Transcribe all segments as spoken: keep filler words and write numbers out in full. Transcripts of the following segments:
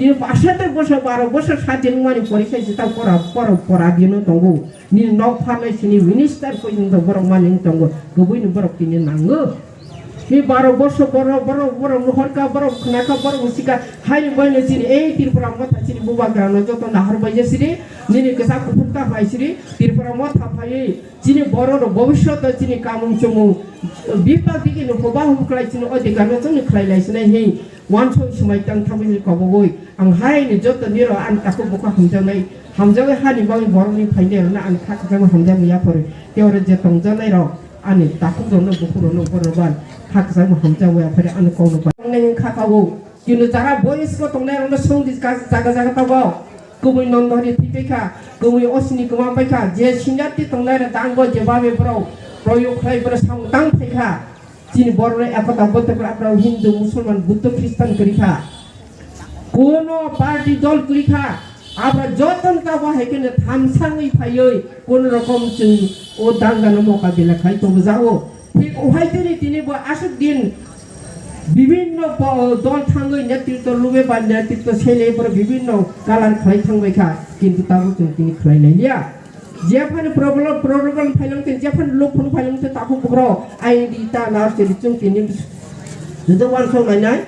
Ni basa tei bwsa baro bwsa sa din mani pori khai jita pora pora pora dino tongo. Ni nok pharnai sini minister poi jin borok mani tongo. Kubui ni borok tini nango. Ni baro bwsa borok borok borok nuhorka borok khnaka borok usika. Haini boino chini ei Tripura motha chini bubagra no joto nahar bai jesiri. Nini kisa kuphukta bai siri. Tripura motha phaiwi chini borok rok bobisyoto chini kamung chumung. Bipak digi no hoba hob khlai chini odhikar no chini khlai lai sinai hi. Wansong swmai tang thamwi kobogwi ang haini joto nirok ani takhuk bukhuk hamjaknai, hamjakwi hani bagwi borokni phainairokno ani kha kwchangma hamjakmani yaphari. Tei oro je tongjaknairok ani takhukrokno bukhukrokno borokno bo ani kha kwchangma hamjakmani yaphari ani kokno bai. Tongnai wngkha kha o. Kunu jara boysko tongnairokno songdi ka jaga jaga tabok. Kubui nondori thwi paikha, kubui osini kwma paikha, je seniority tongnairok dango jebabe borok proyog khlai borok samung tang phaikha. Chini borokno ekota bote khe aphra Hindu, Musulman, Buddha, Christian kwrwi kha. Kono party dol kwrwi kha. Aphra jotono tabo hai kheno thamsangwi phaiwi kono rokom chwng o dangano mokabila khai tongo jago. Thik o hai tini tini bo aswk din bibinno po-, dol thangwi netritwo lube ba netritwo sele borok bibinno kalar khlai thangbai kha. Kintu tabo chwng tini khlai lai liya. Jephanu problem, problem phailong tei jephanu luk phunu phailong tei takhuk bukrok ayang di ta nar se richung tini juda wansong nai nai.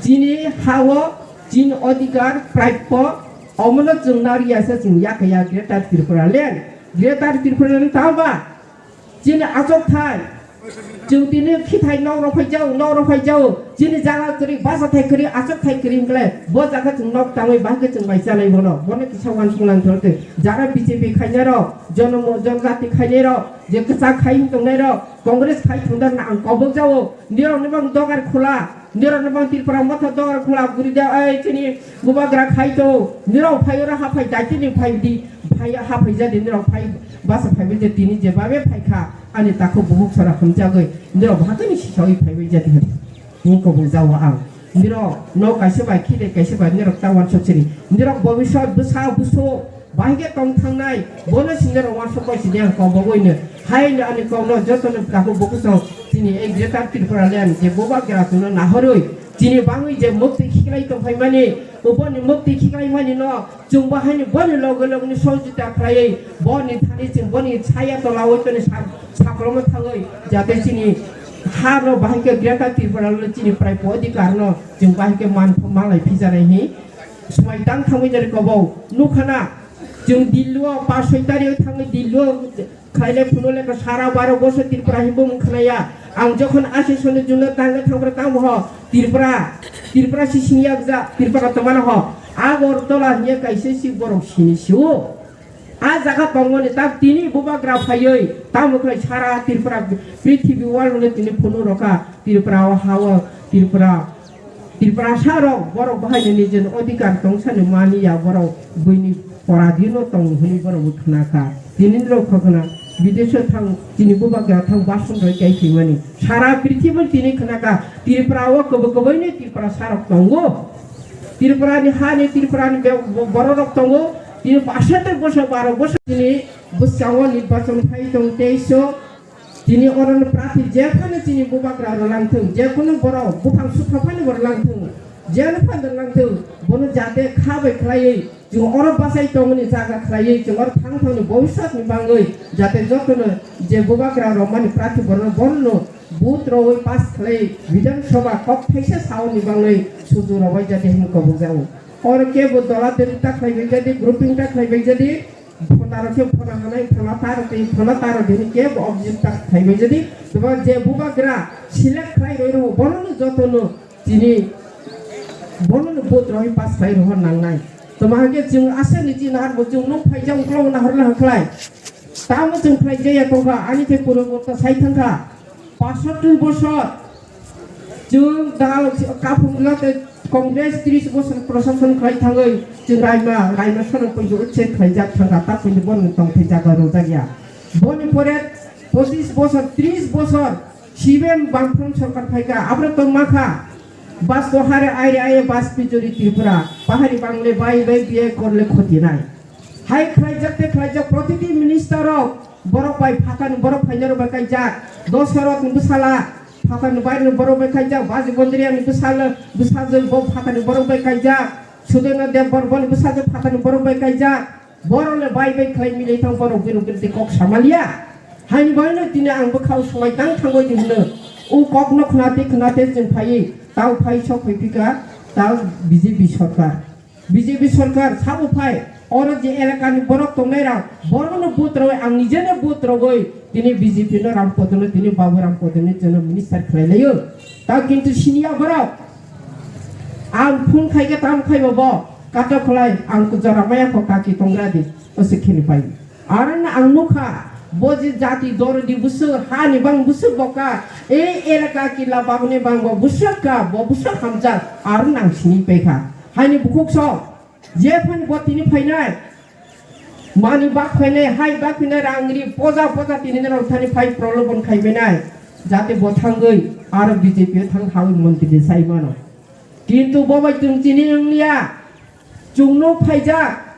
Chini hao, chini odhikar, prapyo, omono chwng nar ya se chwng ya kaya Greater Tripura Land. Greater Tripura Land tamba chini achok thai. Chwng tini khithai nok rok phai jao, nok rok phai jao. Chini jaga kwrwi, basa thai kwrwi, achuk thai kwrwi hwnkhe bo jaga chwng nok tangwi bahai khe chwng bai chanai bono. Bono kisa wansuk nang thor twi. Jara B J P khainai rok, jonomo, jonjati khainai rok, je kwchak khai wng tongnai rok, Congress khai thung da na ang kobok jao. Nirok ni bang dogar khula, nirok ni bang Tripura motha dogar khula guri da ai chini bubagra khai to. Nirok phai oro haphai daitini phai di, phai haphai jadi nirok phai basa phai bai je tini je babe phai kha. Ani takhuk bukhuk sora hamjagwi, nirok bahai ni sisawi phaiwi jadi hadi. Ni kobong jawa ang. Nirok no kaisa bai khide kaisa bai nirok ta wansok sini. Nirok bobisot bwsa buso bahai khe tong thangnai. Bono sini nirok wansok bai sini ang kobong oi no. Hai no ani kok no joto no takhuk bukhuk song sini ei Greater Tripura Land je bubagra chwngno nahorwi. Chini bangwi je mukti khiklai tong phaimani. Uboni mukti khiklai mani no. Chwng bo haini boni loge loge ni sohojogita khlaiwi boni thani chwng boni saya tola o toni sak-, sakoloma thangwi jate chini ha no bahai khe Greater Tripura no chini prapyo odhikar no chwng bahai khe man, manlai phijanai hi swmai tang thangwi jani kobo nukha na chwng Delhi o pas soi tari o thangwi Delhi o khlaile phunole ko sara baro bosor Tripura himbo mung khnaya. Ang jokhon asesoni juna tangna thangpra tamo ho Tripura, Tripura si sini yakja Tripura tamana ho. Agartala hiya kaisa si borok sini siu. A jaga tongmani tak tini bubagra phaiwi tamo khlai sara Tripura prithibi world le tini phunu rokha Tripura o ha o Tripura Tiprasa rok borok bahai ni nijeni odhikar tong sani mani ya borok buini pora dino tong hwnwi borok bo khna kha. Tini rok khokna bidesh o thang chini bubagra thang bason roi kai thwimani. Sara prithibi tini khna kha Tripura o kwbwi kwbwi ni Tiprasa rok tongo. Tripura ni ha ni Tripura ni be-, bo-, borok rok tongo. Tini basa tei bwsa baro bwsa tini bwskango nirbachon phai tong teiso. Tini oro no prarthi jephano chini bubagra rw langthung, jekunu borok buphang sukha phano rw langthung, jeno phano rw langthung, bono jate kha bai khlaiwi chwng oro bachai tongmani jaga khlaiwi chwng oro thang thangni bobiswt ni bangwi jate jotono je bubagra rwmani prarthi borno bono vote rwwi pass khlai Bidhan Sabha kok thaisa saoni bangwi suju rwbai jate hwnwi kobokjago. Oro kebo dola deri ta khlaibai jadi, grouping ta khlaibai jadi, Phonda rok khe phona hanai, phona ta rok tei phona ta rok bini kebo object ta khai bai jadi, tebo je bubagra select khlai roi rw, bono no joto no chini, bono no vote roi pass khlai rw nangnai. Toma hake chwng asa ni chini har bo chwng nung phai jang uklok na har na khlai. Tamo chwng khlai jaya tongkha, ani khe puro bo ta sai thangkha. Pasatwi bosor chwng dal kaphung jate Congress tris bosor prosason khlai thangwi chwng raima, raima sono poijo uche khlaijak thangkha, ta poijo bono tongthai jaga rwjakya. Boni pore pochis bosor, tris bosor C P M bangphrom sorkar phaikha, abro tongmakha. Bas to hare aire aye bas pijori Tripura, pahari bangle bai bai biye korle khoti nai. Hai khlaijak te khlaijak protiti minister rok borok bai phatar ni borok phainai rok bai kaijak. Dosarot ni bwsala phatar ni baire ni borok bai kaijak. Baji Bondriya ni bwsala bwsajwk bo phatar ni borok bai kaijak. Sudena Debbarma ni bwsajwk phatarni borok bai kaijak. Borok le bai bai khlai milai thang borok bini bini kok samaliya. Haini bai no tini ang bwkhao swmai tang thangwi di hwno. O kok no khwnate khwnate chwng phaiwi tao phai sok phai phika tao B J P sorkar. B J P sorkar sabo phai oro je elakani borok tongnai rok borok no vote rogwi ang nije no vote rogwi tini B J P no Ram Podono tini Babu Ram Podono jono minister khlai laio. Tao kintu siniya borok. Ang phone khaikhe tamo khaibo bo katok khlai ang jora maya kho kaki tongra di o se khini pai. Aron ang nukha bo je jati dor di busuk ha ni bang busuk boka ei elaka kila bagni bang bo busuk ka bo busuk hamjak aron ang sini paikha. Haini bukhuk so je phan bo tini phainai. Mani bak phainai, hai bak phainai rang ri poja poja tini norok thani phai prolobon khai bainai. Jate bo thangwi aro B J P o thang hawi montri de sai mano. Kintu bo bai chwng chini wngya. Chwngno phaijak.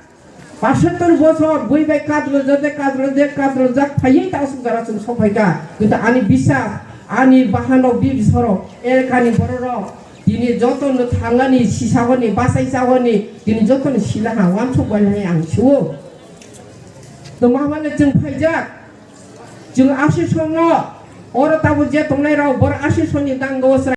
Pasattor bosor bui bai kadro jade kadro de kadro jak phaiwi ta asuk jara chwng sophaika. Kintu ani bisas, ani bahanok bibisoro, elkani bororok, tini jotono thangani, sisagoni, basaisagoni, tini jotono silaha, wansuk bai hai ang suo. To mamale chwng phaijak, chwng asisongno, oro tabuk je tongnai rok, bor asisongni dango